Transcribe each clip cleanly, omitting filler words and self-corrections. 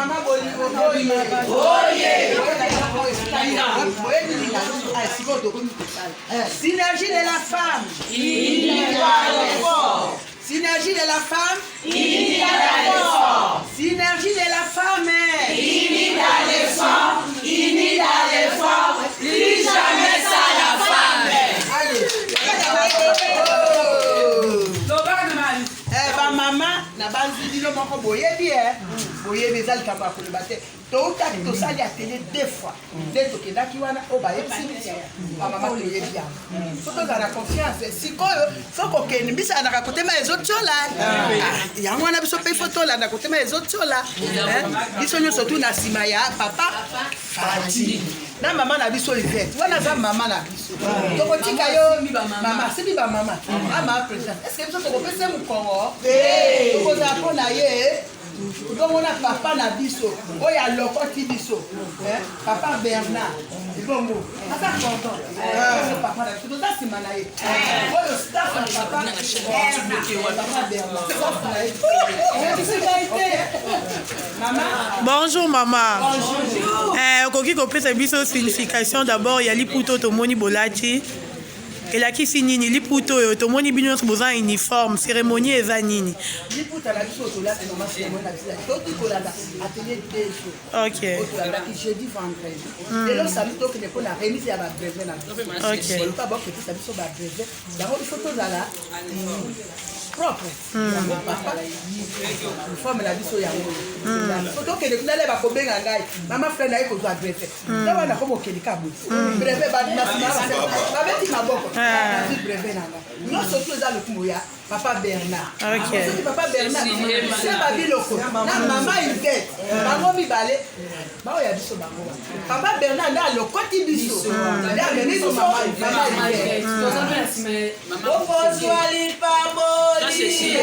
Bamama bolingo oye. Oye. Sikoyo tokomi kosala. Synergie de la femme. Unie par l'effort. Synergie de la femme. Unie dans l'effort. Synergie de la femme. Unie dans l'effort. Unie dans l'effort. Plus jamais sans la femme. Allez. Eh, bamama na banzi bino moko boyebi e boyebi eza likambo ya koloba te. Toutaki tosali atelier deux fois nde tokendaki wana oyo bayebisi biso bamama toyebi yango so tozala na confiance. Sikoyo fo kokende bisalanaka kotema ezotiola ah, yango wana biso mpe fo tolanda kotema ezotiola biso nyonso tu na nsima ya papa Fati na mama na biso Yvette wana aza mama na biso, tokotika yo mama sibi bamama ama président. Est ce que biso tokopesa mokongo? Tokozala mpo na ye bongo na papa na biso oyo alokoti biso, papa Bernard bongo aza cordon biso, papa na biso toza nsima na ye. Oyo staff na papa Bernard, staff na ye oyebisi ngai te mama. Bonjour mama. Bonjour. Okoki kopesa biso signification d'abord ya liputa oyo tomoni bolati? Elakisi nini liputa oyo tomoni bino nyonso boza na uniforme? Cérémonie eza nini? Liputa na biso tolati mama, cérémonie na biso toti kolanda atelier 2 jours oyo tolandaki jeudi, vendredi, lelo samedi tokende mpona remise ya babrevet na biso. Oluka bakopesa biso babrevet yango, il faut tozala propre. Yango papa uniforme na biso yango so tokende kuna le bakobenga ngai mama frère naye kozwa brevet to wana komokende ka boye brevet babeti maboko, nazwi brevet na nga nyonso tu eza lokumu ya papa Bernard. Soki papa Bernard se babiloko na mama Yvette, bango mibale baoya biso, bango wana papa Bernard nde alokoti biso, nde amemi biso mama Yvette. Tokozwa lipamboli,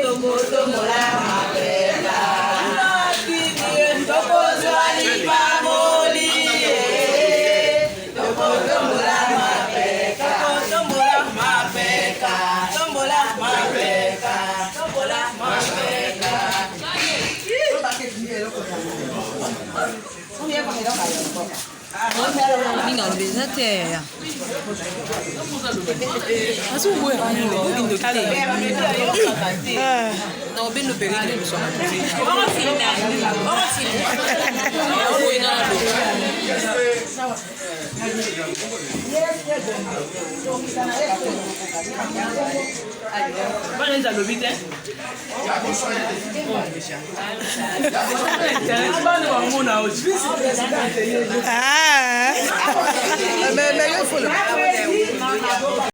tokotombola mapeka. Tokozwa lipamboli, tokotombola mapeka. Tombola mapeka, tombola mapeka, tombola mapeka. Minga eza te yaya, azoboya te na obendo perike na biso. Oboyinga na loka. Bana eza lobi te, bana bamona. Ah. Mais yo folo.